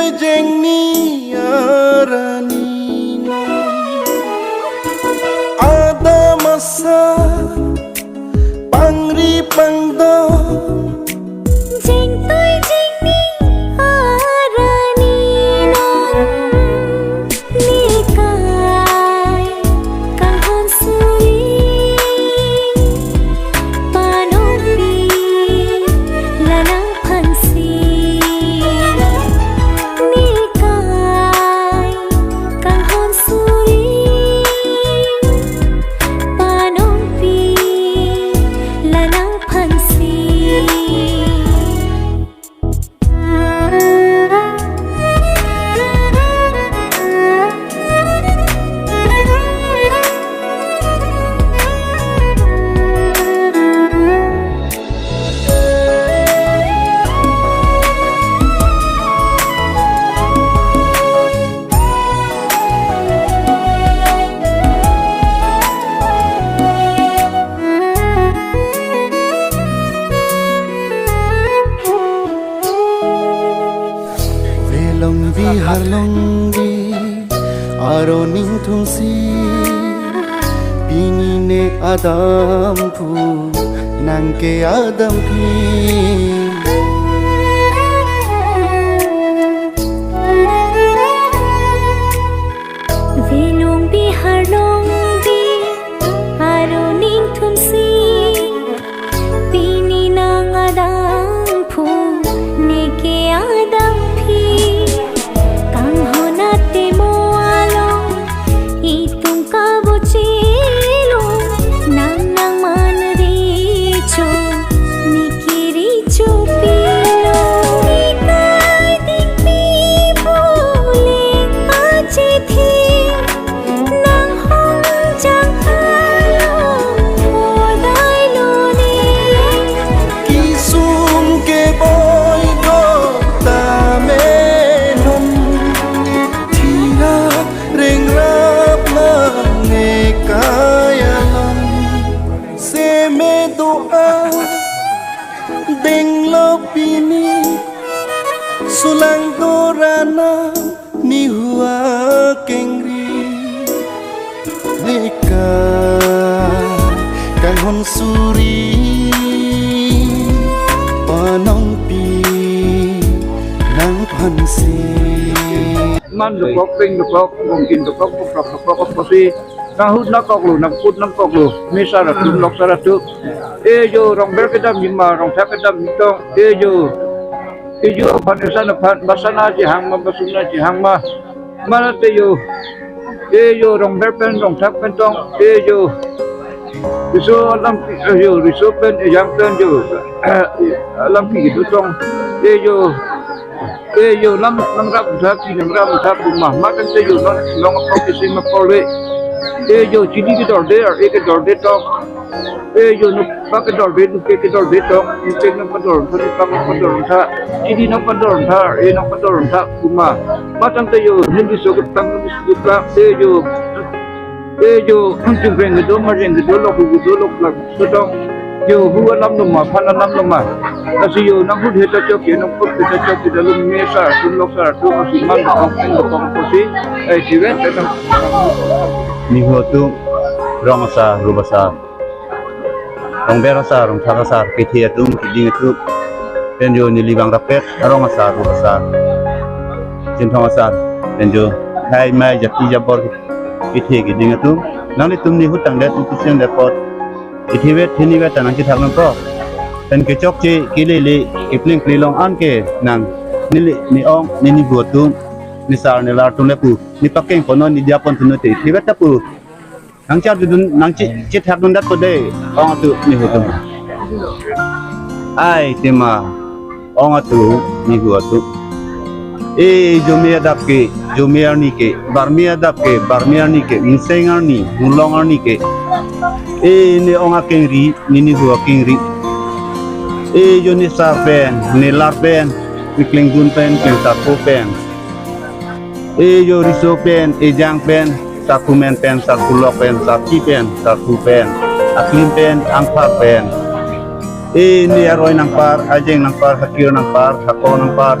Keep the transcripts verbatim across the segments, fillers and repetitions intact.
Jengni arani non. Adam asa pangri pangdam. Jengtui jengni arani non. Nekai kanghon suri, panongpi la nangphansi. Nekai kanghon suri, panongpi la nangphansi. Velong bihar longbi aro ningthumsi, pini ne adampu nang ke-adampi. Velong bihar longbi aro ningthumsi, pini nang adampu ne ke-adampi. Kanghon atemo along itum kabochelo, nang nangman recho, ne kiri chopilo. Nekai dingpi pule achithi, nanghong jang alo hodai lone. Kisum keboi do tame non, thirap ringrap lang nekai along. Seme do-a denglo pini, sulang dorana nihu akengri. Nekai kanghon suri, panongpi nangphansi. Man dokok, peng dokok, bongkin dokok, bokrok dokok, apotsi nahut nangkoklo, nangput nangkoklo, mesar atum, loksar atum. Ejo rongber kedam jima, rongthak kedam jitong. Ejo, ejo aphan, esan aphan, ba sana chehang ma, ba suna chehang ma. Mane te jo, ejo rongber pen, rongthak pen tong. Ejo riso alam, ejo riso pen, ejang pen jo alam pi kedo tong. Ejo, ejo lam nangrap tha, pi nangrap tha pu ma, mane te jo non, non apor kisi ma apor le. Ejo chini kedorde, e kedorde tong. Ejo nokpa kedorde, noke kedorde tong. Noke nangpadortha, nokpa nangpadortha. Chini nangpadortha, e nangpadortha pu ma. Mane te jo, Hindi so ketang, Hindi so ketang. Ejo, ejo, chingkreng kedo, marjeng kedo, lok kedo, loklak kedo. Jo hu alam loma, phan alam loma. Lasi jo nanghut he ta chok ke, nangput he ta chok ke, dalum mesar atum, loksar atum, lasi man dokok, peng dokok apotsi, eh, chivet, eh, nang. Nihu atum, rong asar, rup asar, rongber asar, rongthak asar, kethe atum, keding atum, pen jo neli bang rapet, arong asar, rup asar, chinthong asar, pen jo hai mai jati jabor, kethe keding atum, nanglitum nihu tangdet, nihu tangdet apot, kethe vet, theni vet ta nangkethak nangpo. Pen kechokche, kelele, kepleng kelelong an ke nang, neli, ne-ong, ne nihu atum, nesar nelar atum le pu, nepakeng ponnon, nedia pon ponnon te, kethe vet ta pu. Nangchar dun, nangche, chethak dundet po de, ong atum, nihu atum. Ai, tema, ong atum, nihu atum. E, jome adap ke, jome arni ke, barme adap ke, barme arni ke, museng arni, mulong arni ke. E, ne-ong akengri, ne nihu akengri. E, jo nesar pen, nelar pen, neklengdun pen, klengsarpo pen. E, jo riso pen, ejang pen, sarpo men pen, sarpo lok pen, sarpi pen, sarpo pen, aklim pen, angphar pen. E, ne aroi nangpar, ajeng nangpar, hakir nangpar, hako nangpar.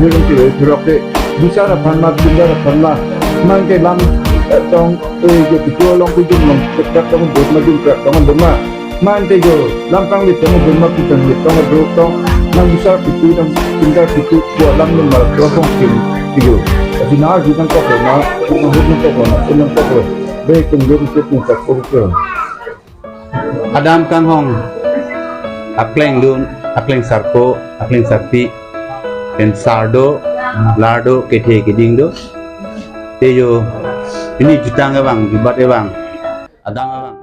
Biring ke, birok ke, bisar aphan ma, bisar aphan ma, mang ke lam, eh, tong, eh, ke, pitu along kujun long, krak tong, dot ma, dun krak tong, dun ma. Mang ke jo, lam kanglit tong, dun ma, pitang lit tong, dun tong, nang bisar pitu, nang bisar pitu, kua lam nang mal, kua tong kim, ke jo. Asi na, jutang kok na, jutang hut nang kok na, jutang kok lo. Be tung dun ke tung tak kok ke. Adam kanghong akleng dun, akleng sarpo, akleng sarpi, pen sar do, lar do, kethe keding do. Te jo, pini jutang abang, jubat abang, adam abang.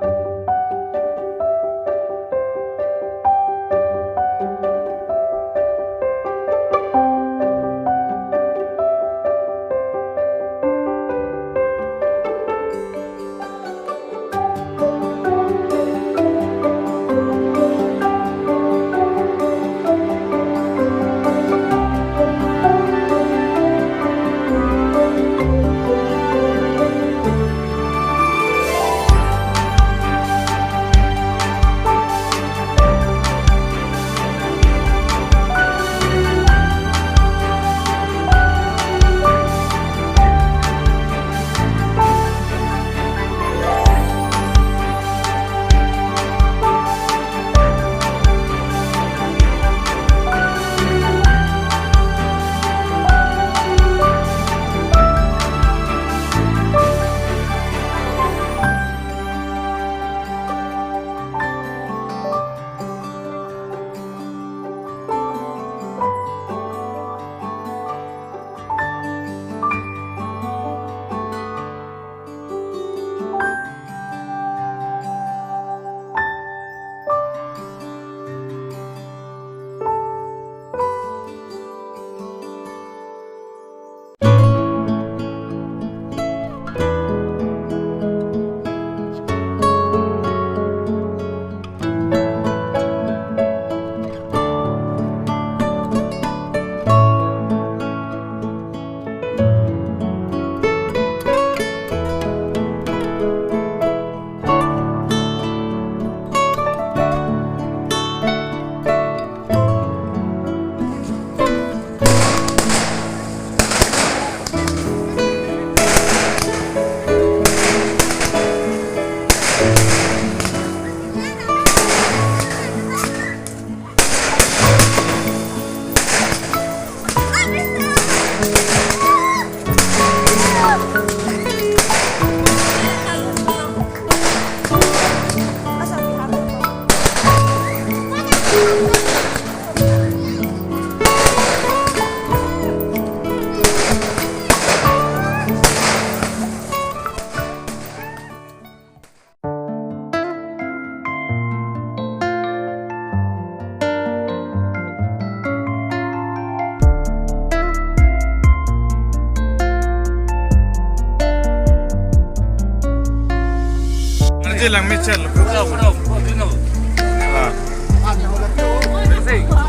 Lang mechel.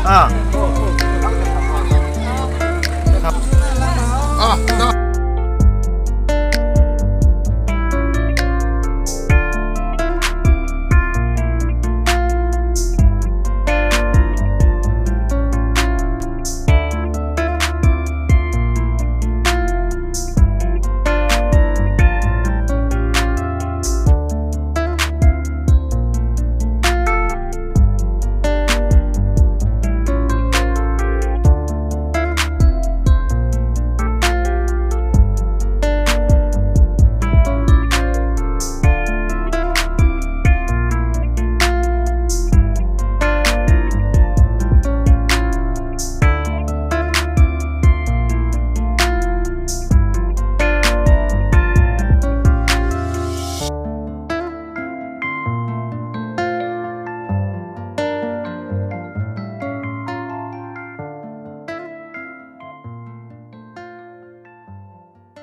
Ah. Ah.